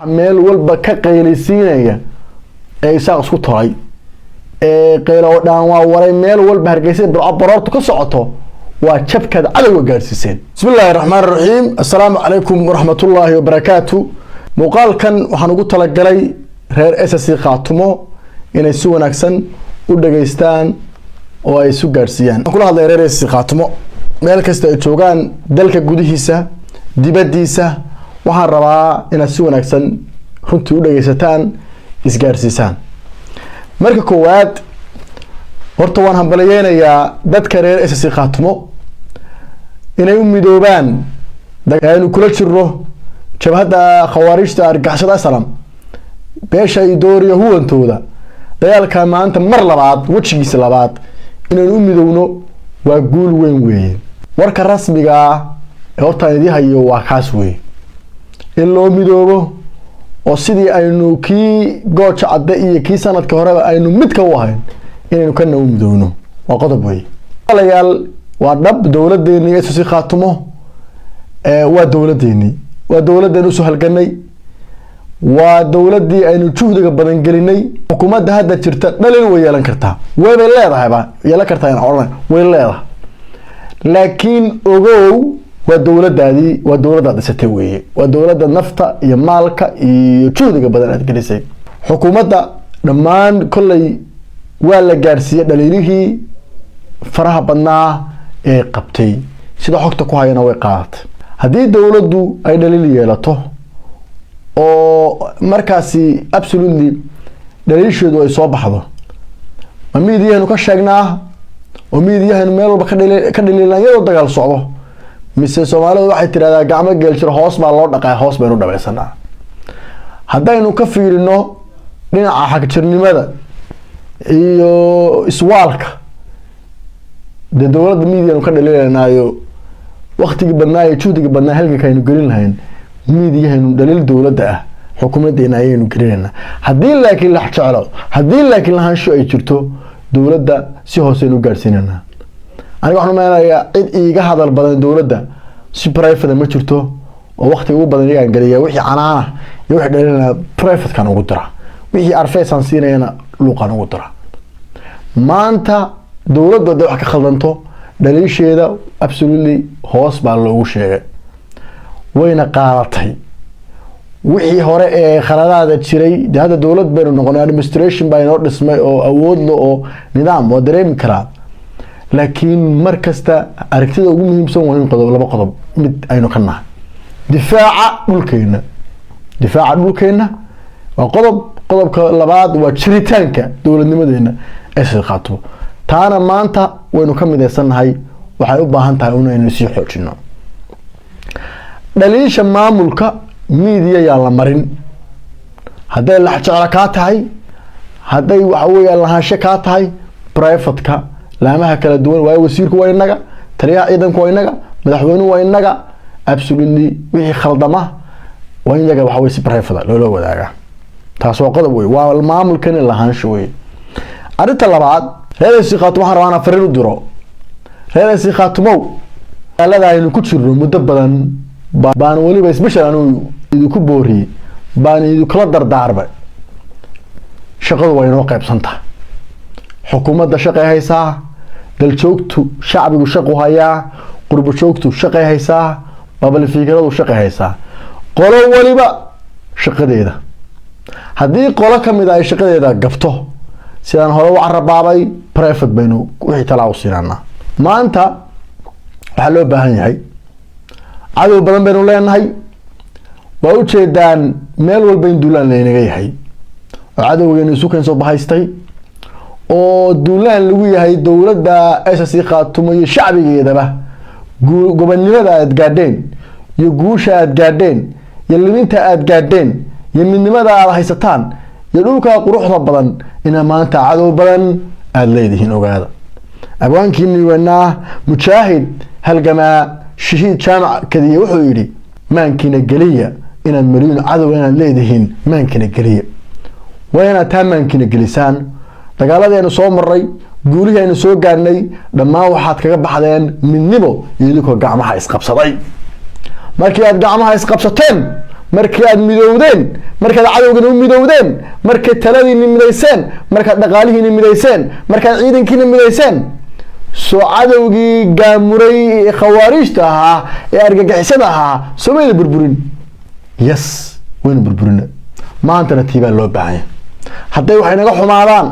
Meel walba ka qaylaysiinaya ee Isaaq isku tolay ee qaylo dhaan waa waray. Meel walba, Hargeysa, Burco, baroortu ka socoto waa jabkaad cadowga gaadhsiiseen. Bismi illaahi raxmaan raxiim. Assalaamu calaykum waraxmatullaahi wabarakaatu. Muuqaalkan waxaan ugu talagalay reer SSC Khaatumo inay si wanaagsan u dhageystaan oo ay isu gaadhsiiyaan. Waxaan kula hadlaya reer SSC Khaatumo meel kasta ay joogaan, dalka gudihiisa, dibaddiisa. Waxaan rabaa inaad si wanaagsan runtii u dhageysataan, isgaadhsiisaan. Marka koowaad, horta waan hambaliyeynayaa dadka reer SSC Khaatumo inay u midoobaan aynu kula jirno jabhadda khawaarijta argagixisada SNM, beesha Idooriya huwantooda. Dagaalka maanta mar labaad, wejigiisa labaad, inaynu u midowno waa guul weyn weeye. Warka rasmigaa ee hortaan idii hayo waa kaas weeye, in loo midoobo oo sidii aynu kii Gooja Cadde iyo kii sanadka horeba aynu midka u ahayn inaynu kana u midoowno, waa qodob wey. Walaalayaal, waa dhab, dowladeeni SSC Khaatumo waa dowladeeni, waa dowladdeeni usoo halganay, waa dowladdii aynu juhdiga badan gelinay. Xukuumadda hadda jirta dhalin way yeelan kartaa, waybay leedahayba, yeelan kartaa in odhan way leedahay, laakiin ogow, waa dowladaadii, waa dowladdaad dhisatay weeye, waa dowladda nafta iyo maalka iyo juhdiga badan aad gelisay. Xukuumadda dhammaan kolley waa la gaadhsiiyey dhaliilihii faraha badnaa ee qabtay, sida xogta ku hayana way qaadatay. Haddii dowladdu ay dhaliil yeelato oo markaasi absolutely dhaliisheedu ay soo baxdo, ma miidiyahaynu ka sheegnaa oo miidiyahaynu meel walba ka dhaliilnaa iyadoo dagaal socdo, mise Soomaalidu waxay tidhahdaa "Gacmo geeljiro hoos baa loo dhaqaa"? Hoos baynu dhamaysanaa. Haddaynu ka fiirino dhinaca xagjirnimada iyo iswaalka, dee dowladda miidiyaanu ka dhaliilanaayo, waktigii badnaa iyo juhdiga badnaa halganka aynu gelin lahayn miidiyahaynu dhaliil dowladda ah, xukuumadeena ayaynu gelinaynaa. Haddii laakiin la jeclo, haddii laakiin lahaansho ay jirto, dowladda si hooseynu gaadhsiinanaa. Aniga waxaan umaleynaya cid iiga hadal badan dowladda si private ma jirto, oo waktiga ugu badan iyagaan geliya. Wixii canaana iyo wixii dhalina privatekan ugu dira, wixii advice-aan siinayana luuqan ugu dira. Maanta dowladdu hadday wax ka khaldanto, dhaliisheeda absolutely hoos baa loogu sheegay, wayna qaadatay. Wixii hore ee khaladaada jiray, dee hadda dowlad baynu noqonay, administration baa inoo dhismay oo awoodla oo nidaam waa dareemi karaa, laakiin mar kasta aragtida ugu muhiimsan waa in qodob, laba qodob mid aynu ka nahay. Difaaca dhulkeena, difaaca dhulkeena waa qodob. Qodobka labaad waa jiritaanka dowladnimadeena ee qaato. Taana maanta waynu ka midaysannahay, waxay u baahan tahay inaynu sii xoojino. Dhaliisha maamulka miidiya yaan la marin. Hadday laxjeclo kaa tahay, hadday waxa weeyaan lahaansho kaa tahay, privateka laamaha kala duwan, waayo wasiirku waa inaga, taliyaha ciidanku waa inaga, madaxweynuhu waa inaga. Absolutely wixii khaldama waa in iyaga waxa wey si private loola wadaagaa. Taas waa qodob wey, waa maamulkani lahaansho wey. Arrinta labaad, reer SSC Khaatumo waxaan rabaa inaan fariin u diro. Reer SSC Khaatumow, magaalada aynu ku jirno muddo badan baan weliba special anigu idinku booriyey, baan idinkula dardaarmay. Shaqadu waa inoo qaybsan tahay. Xukuumadda shaqay haysaa, daljoogtu, shacbigu shaqu hayaa, qurbo joogtu shaqay haysaa, babalfiikaradu shaqay haysaa, qolo waliba shaqadeeda. Haddii qolo kamid a ay shaqadeeda gabto, sidaan hore u carabaabay, private baynu wixii talaa u siinanaa. Maanta waxaa loo baahan yahay, cadow badan baynu leenahay. Waa ujeedaan meel walba in duulaan laynaga yahay oo cadowgeenu isu keen soo bahaystay oo duulaan lagu yahay dowladda SSC Khaatumo iyo shacbigeedaba. Gobonnimada aada gaadheen iyo guusha aada gaadheen iyo libinta aada gaadheen iyo midnimada aada haysataan iyo dhulka quruxda badan, inaa maanta cadow badan aada leedihiin ogaada. Abwaankiini weynaa, mujaahid, halgamaa, Shahiid Jaamac Kadiye wuxuu yidhi: "Maankiina geliya inaad malyuun cadow inaad leedihiin, maankiina geliya." Waa inaad taa maankiina gelisaan. Dagaaladii aynu soo maray, guulihii aynu soo gaadhnay, dhammaan waxaad kaga baxdeen midnimo iyo idinkoo gacmaha isqabsaday. Markii aad gacmaha isqabsateen, Markii aad midowdeen, markaad cadowgana u midowdeen, markaad taladiini midayseen, markaad dhaqaalihiini midayseen, markaad ciidankiina midayseen, soo cadowgii gaamuray ee khawaariijta ahaa ee argagixisada ahaa soo mayna burburin? Yes, waynu burburina. Maantana tiibaa loo baahanya. Hadday wax inaga xumaadaan,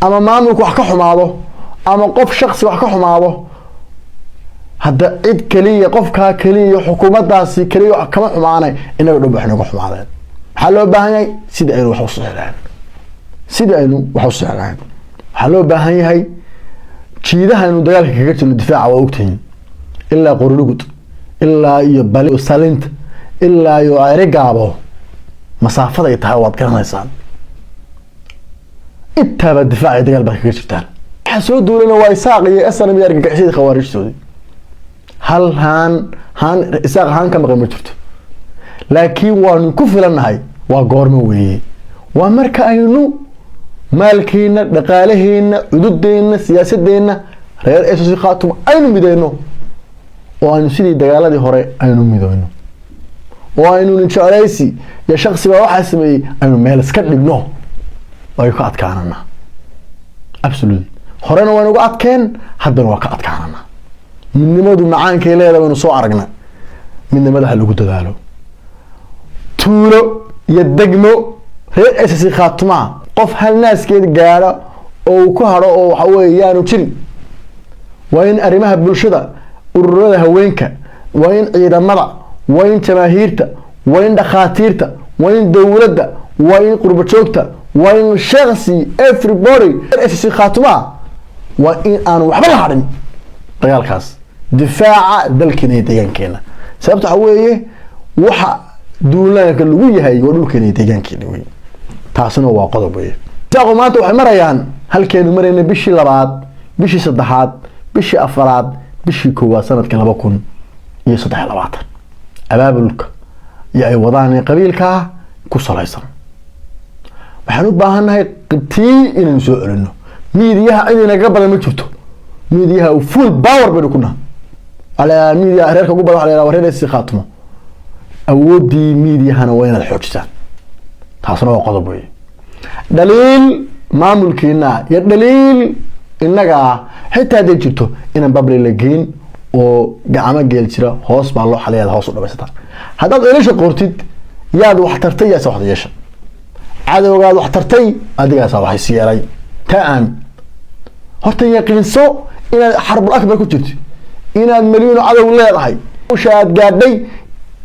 ama maamulku wax ka xumaado, ama qof shaksi wax ka xumaado, hadda cid keliya, qofkaa keliya, xukuumaddaasi keliya wax kama xumaanay, inaga dhan wax inaga xumaadeen. Maxaa loo baahan yahay? Sidii aynu wax u sixi lahayn, sidii aynu wax u sixi lahayn. Waxaa loo baahan yahay jiidaha aynu dagaalka kaga jirno difaaca waa ogtihiin, ilaa Qorilugud, ilaa iyo Bali Salinta, ilaa iyo Cerigaabo, masaafada ay tahay waad garanaysaan. Intaaba difaac iyo dagaal baad kaga jirtaan. Waxa soo duulana waa Isaaq iyo SNM iyo argagixisyadii khawaarijtoodii. Hal haan haan Isaaq haan ka maqan ma jirto, laakiin waanu ku filannahay. Waa goormo weeye? Waa marka aynu maalkeena, dhaqaalaheena, cududeena, siyaasadeenna reer SSC Khaatumo aynu mideyno, oo aynu sidii dagaaladii hore aynu mideyno, oo aynu nin jeclaysi iyo shaksi baa waxaa sameeyey aynu meel iska dhigno, aynu ka adkaanana. Absolutely, horena waynu uga adkeen, haddana waa ka adkaanana. Midnimadu macaankay leedahay waynu soo aragna. Midnimada ha lagu dadaalo. Tuulo iyo degmo reer SSC Khaatumaha qof hal naaskeed gaadho oo uu ku hadho oo waxa weeye yaanu jirin. Waa in arrimaha bulshada, ururada haweenka, waa in ciidamada, waa in jamaahiirta, waa in dhakhaatiirta, waa in dowladda, waa in qurbo joogta, waa in shaksi, everybody SSC Khaatumaha waa in aanu waxba la hadhin dagaalkaas difaaca dalkeena iyo deegaankeena. Sababta waxa weeye, waxa duulaanka lagu yahay waa dhulkeena iyo deegaankeena wey. Taasina waa qodob wey. Isaaqu maanta waxay marayaan halkeenu marayna bishii labaad, bishii saddexaad, bishii afaraad, bishii koowaad sanadka 2023. Abaabulka iyo ay wadaan qabiilkaa ku salaysan, waxaan u baahannahay tii inaynu soo celino. Miidiyaha cid inaga badan ma jirto. Miidiyaha full power baynu ku nahay. Miidiya reerka ugu badan waxa la yidhaha reer SSC Khaatumo. Awooddii miidiyahana waa inaad xoojisaan. Taasna waa qodob wey. Dhaliil maamulkiina iyo dhaliil innaga xitaa hadday jirto, inaan public la geyn oo gacmo geel jira hoos baa loo xaliyaad hoos u dhamaysataan. Haddaad elasha qortid, yaad wax tartay, yaase wax yeesha? Cadowgaad wax tartay, adigaasaa wax is yeelay. Taa aami horta, yaqiinso inaad xarbul akbar ku jirto, inaad milyuun cadow leedahay. Usha aad gaadhay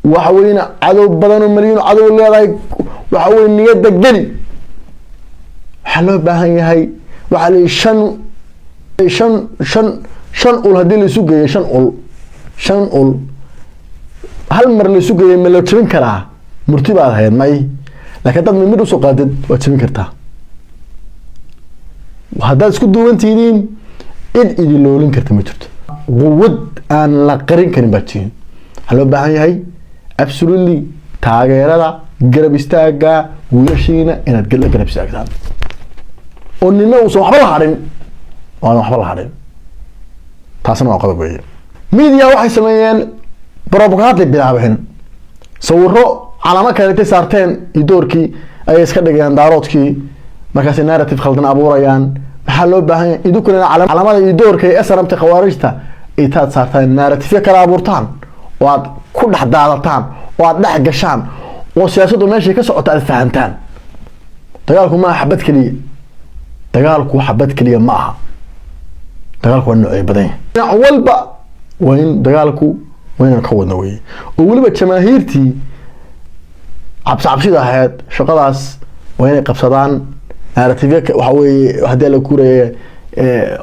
waxa weyne cadow badan oo milyuun cadow leedahay. Waxa weye niyadda geli. Waxaa loo baahan yahay, waxaa la shan shan ul haddii laisu geeyo, shan ul hal mar laisu geeyo, ma la jebin karaa? Murti baad ahayd may, laakiin haddaad mid usoo qaadid waad jebin kartaa. Haddaad isku duubantihiin, cid idin loolin karta ma jirto. Quwad aan la qarin karin baad tihiin. Waxaa loo baahan yahay absolutely taageerada, garab istaaga wiilashiina inaad la garab istaagtaan, oo nina uusan waxba la hadhin, oo aan waxba la hadhin. Taasna waa qodob weeye. Media waxay sameeyeen propaganda bilaabeen, sawiro calamo kale intay saarteen iyo doorkii ayay iska dhigayaan Daaroodkii, markaasay narrative khaldan abuurayaan. Maxaa loo baahan yahay? Idinkuna calamada iyo doorka ee SNMta khawaarijta intaad saartaan, narrative kala abuurtaan, oo aad ku dhex daadataan, oo aad dhex gashaan, oo siyaasaddu meeshay ka socota aad fahantaan. Dagaalku ma aha xabad keliya. Dagaalku xabad keliya ma aha. Dagaalku waa noocyo badan yahay. Dhinac walba waa in dagaalku waa inaan ka wadno weye, oo weliba jamaahiirtii cabsi cabsida ahayd shaqadaas waa inay qabsadaan. Narrative waxa weeye haddii la kuraya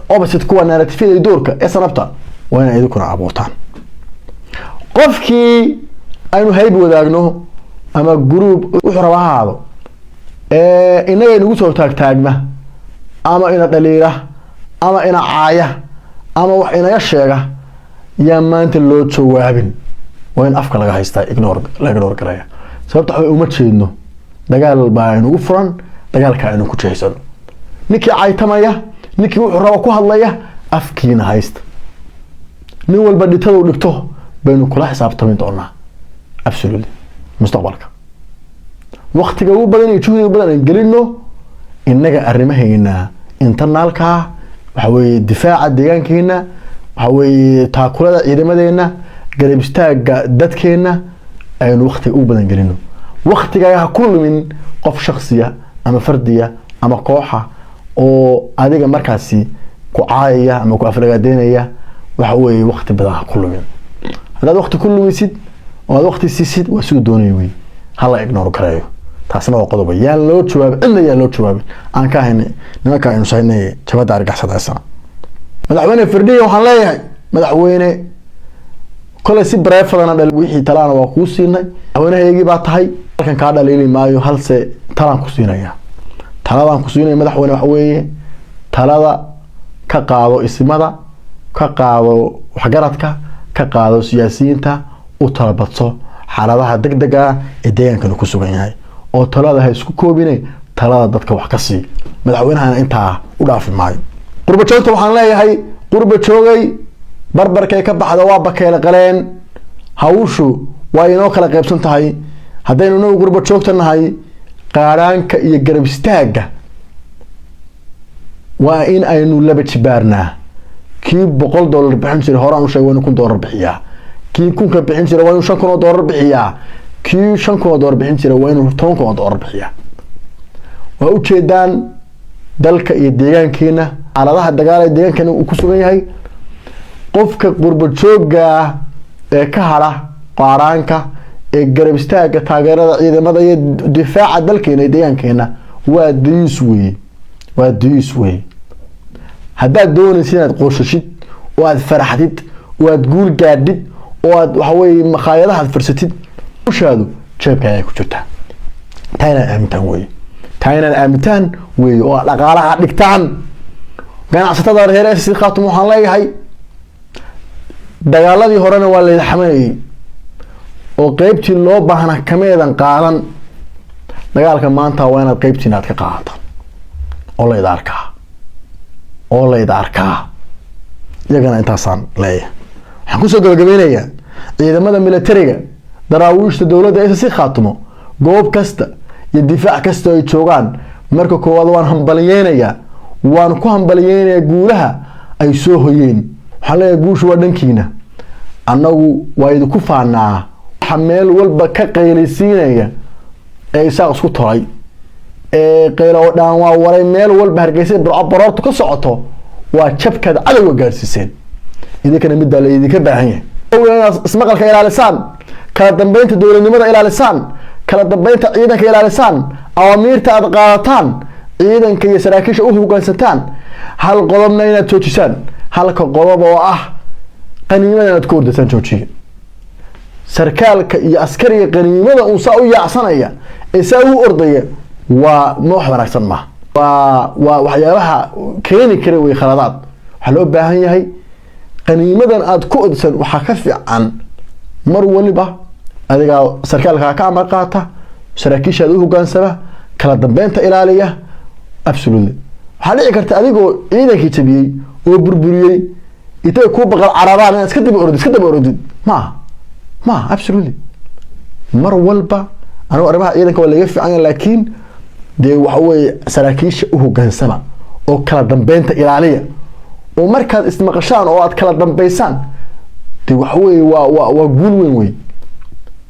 opposite kuwa narrative doorka ee sanabta waa inay idinkuna abuurtaan. Qofkii aynu hayb wadaagno ama group wuxuu raba ha ahaado, innaga inagu soo taagtaagma, ama ina dhaliila, ama ina caaya, ama wax inaga sheega, yaa maanta loo jawaabin. Waa in afka laga haystaa, ignore la ignore garaya. Sababta waxa uma jeedno, dagaal baa inugu furan, dagaalka aynu ku jeeysano. Ninkii caytamaya, ninkii wuxuu raba ku hadlaya, afkiina haysta. Nin walba dhitadu dhigto baynu kula xisaabtami doonaa absolutely mustaqbalka. Waktiga ugu badan iyo juhdiga badan aan gelino innaga arrimaheena internalka, waxa weeye difaaca deegaankeena, waxa weeye taakulada ciidamadeena, garab istaagga dadkeena aynu waktiga ugu badan gelino. Waktigaaga ha ku lumin qof shaksiya ama fardiya ama kooxa oo adiga markaasi ku caayaya ama ku aflagaadeynaya. Waxa weeye wakti badan ha ku lumin. Haddaad wakti ku lumisid oo aad wakti siisid, waa siduu doonaya wey, hala ignore gareeyo. Taasna waa qodoba. Yaan loo jawaabin cidna, yaan loo jawaabin aan ka ahayn nimanka aynu sahaynay jabada argixisada. Madaxweyne Firdhiye waxaan leeyahay, madaxweyne, kolay si bareefadana dhal wixii talaana waa kuu siinay. Madaxweynahaygii baa tahay, halkan kaa dhaliili maayo, halse talaan ku siinaya. Taladaan ku siinaya, madaxweyne, waxa weeye talada ka qaado isimada, ka qaado waxgaradka, ka qaado siyaasiyiinta, u talabadso xaaladaha degdega ah ee deegaankanu ku sugan yahay, oo talada ha isku koobine, talada dadka wax ka sii. Madaxweynahana intaa u dhaafi maayo. Qurba joogta waxaan leeyahay, qurba joogay, barbarkay ka baxda waa bakeele qaleen. Hawshu waa inoo kala qaybsan tahay. Haddaynu inagu qurba joogta nahay, qaadhaanka iyo garab istaagga waa in aynu laba jibaarnaa. Kii $100 bixin jiray, horaan u sheegay, waa inuu $1000 bixiyaa. Kii 1000-ka bixin jiray waa inuu $5000 bixiyaa. Kii $5000 bixin jiray waa inuu $10,000 bixiyaa. Waa ujeedaan dalka iyo deegaankeena xaaladaha dagaal ee deegaankeena uu ku sugan yahay. Qofka qurba joogga ee ka hadha qaaraanka ee garab istaagga taageerada ciidamada iyo difaaca dalkeena iyo deegaankeena waa dayuus weeye, waa dayuus weeye. Haddaad doonaysid inaad qoosashid oo aad faraxdid oo aad guul gaadhid oo aad waxa weeye makhaayadaha aad farsatid, ushaadu jeebka ayay ku jirtaa. Taa inaad aamintaan weeye, taa inaad aamintaan weeye oo aad dhaqaalaha dhigtaan. Ganacsatada reer SSC Khaatumo waxaan leeyahay, dagaaladii horena waa layda xamanayay oo qeybtii loo baahna kameedan qaadan. Dagaalka maanta waa inaad qeybtiina aad ka qaadataan oo layda arkaa, oo layda arkaa. Iyagana intaasaan leeyahay. Waxaan kusoo gabagabeynayaa ciidamada militariga daraawiishta dowladda SSC Khaatumo goob kasta iyo difaac kasta ay joogaan, marka koowaad waan hambaliyeynayaa, waan ku hambaliyeynayaa guulaha ay soo hoyeen. Waxaan leeyahay, guushu waa dhankiina, annagu waa idinku faanaa. Waxa meel walba ka qaylaysiinaya ee Isaaq isku tolay ee qaylo dhaan waa waray, meel walba Hargeysa, Burco baroortu ka socoto, waa jabkaad cadowga gaadhsiiseen. Idinkana midbaa la idinka baahan yahay, inaad ismaqalka ilaalisaan, kala dambeynta dowladnimada ilaalisaan, kala dambeynta ciidanka ilaalisaan, awaamiirta aad qaadataan, ciidanka iyo saraakiisha u hogaansataan. Hal qodobna inaad joojisaan, halka qodob oo ah qaniimada inaad ku ordataan joojiya. Sarkaalka iyo askariga qaniimada uu saa u yaacsanaya ee saa u ordaya waa ma wax wanaagsan maaha, waa waxyaabaha keeni kara wey khaladaad. Waxaa loo baahan yahay qaniimadan aad ku ordsan waxaa ka fiican mar waliba adigaa sarkaalkaa ka amar qaata, saraakiishaada u hogaansama, kala dambeynta ilaaliya. Absolutely, waxaa dhici karta adigoo ciidankii jabiyey oo burburiyey intay kuu baqal cararaan inaad iska daba ordid, iska daba ordid. Maaha, maaha, absolutely. Mar walba anigu arrimaha ciidanka waa laga fiican yahay, laakiin dee waxa weeye saraakiisha u hogaansama oo kala dambeynta ilaaliya, oo markaad ismaqashaan oo aad kala dambeysaan, dee waxa weeye waa guul weyn wey.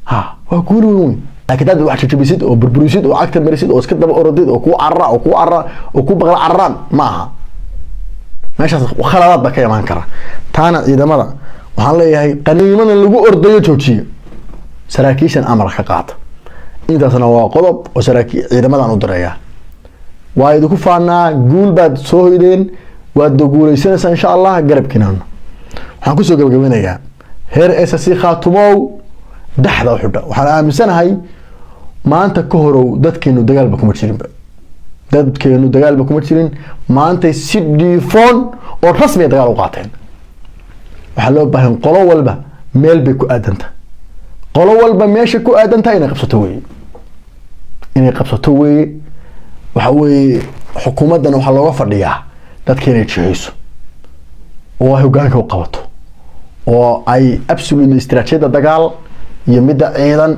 Ha, waa guul weyn wey. Laakiin hadaad wax jajabisid oo burburisid oo cagta marisid oo iska daba orodid oo kuu carara oo kuu carara oo kuu baqal cararaan, ma aha. Meeshaas khaladaad baa ka imaan kara. Taana ciidamada waxaan leeyahay, qaniimadan lagu ordayo joojiya, saraakiishan amar ka qaata. Intaasna waa qodob oo ciidamadan u direeya. Waa idinku faanaa, guul baad soo hoydeen, waad guuleysanaysaa insha Allah, garabkiinana. Waxaan kusoo gabagabeynayaa heer SSC Khaatumow, dhexda u xidha. Waxaan aaminsanahay maanta ka horow dadkeenu dagaalba kuma jirinba, dadkeenu dagaalba kuma jirin. Maantay si dhiifoon oo rasmiya dagaal u qaateen. Waxaa loo baahan qolo walba meel bay ku aadantahay, qolo walba meesha ku aadantahay inay qabsato weeye, inay qabsato weeye. Waxa weeye xukuumaddan waxaa looga fadhiyaa dadka inay jihayso oo ay hogaanka u qabato oo ay absolutely istiraatiijiyadda dagaal iyo midda ciidan.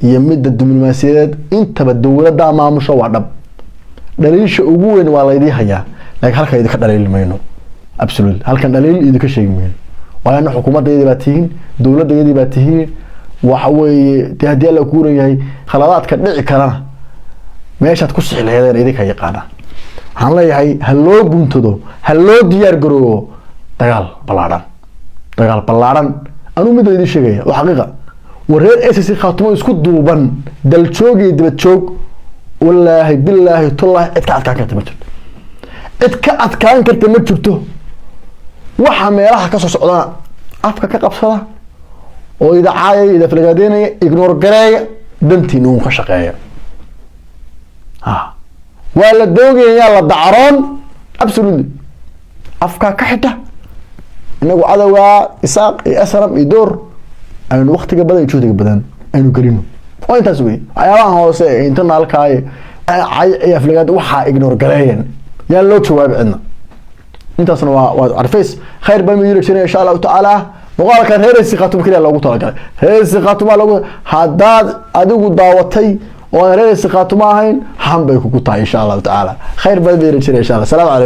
Iyo midda diblomaasiyadeed intaba dowladdaa maamusho. Waa dhab, dhaliisha ugu weyn waa laydii hayaa, laakiin halkan idinka dhaliili mayno. Absolutely, halkan dhaliil idinka sheegi mayno, waayo ana xukuumaddayadii baa tihiin, dowladdayadii baa tihiin. Waxa weeye dee, haddii Alla kuuran yahay, khaladaadka dhici karana meeshaad ku sixi laheedeen idinka yaqaana. Waxaan leeyahay, ha loo guntado, ha loo diyaar garoobo dagaal ballaadhan, dagaal ballaadhan. Anuu midda idin sheegaya oo xaqiiqa, wareer SSC Khaatumo isku duuban, daljoog iyo dibad joog, wallaahi, bilaahi, tullaahi, cid ka adkaan karta ma jirto, cid ka adkaan karta ma jirto. Waxa meelaha kasoo socdana afka ka qabsada oo idacaayaya, idaflagaadeynaya, ignore gareeya, dantiina uun ka shaqeeya. Ha waa la doogayaa la dacroon. Absolutely, afkaa ka xidha. Inagu cadowgaa Isaaq iyo SNM iyo door aynu waktiga badan iyo juhdiga badan aynu gelino waa intaas wey. Waxyaabahan hoose ee internalkaayo cay iyo aflagaad waxaa ignore gareeyan, yaan loo jawaabi cidna. Intaasna waa carfays. Khayr baan idin rajeenaya, insha Allahu tacaala. Muuqaalkan reer SSC Khaatumo keliya loogu talagalay, reer SSC Khaatumo loogu. Haddaad adigu daawatay oo aan reer SSC Khaatumo ahayn, han bay kugu tahay, insha Allahu tacaala. Khayr baan idin rajeenaya, insha Allah. Salaamu calaykum.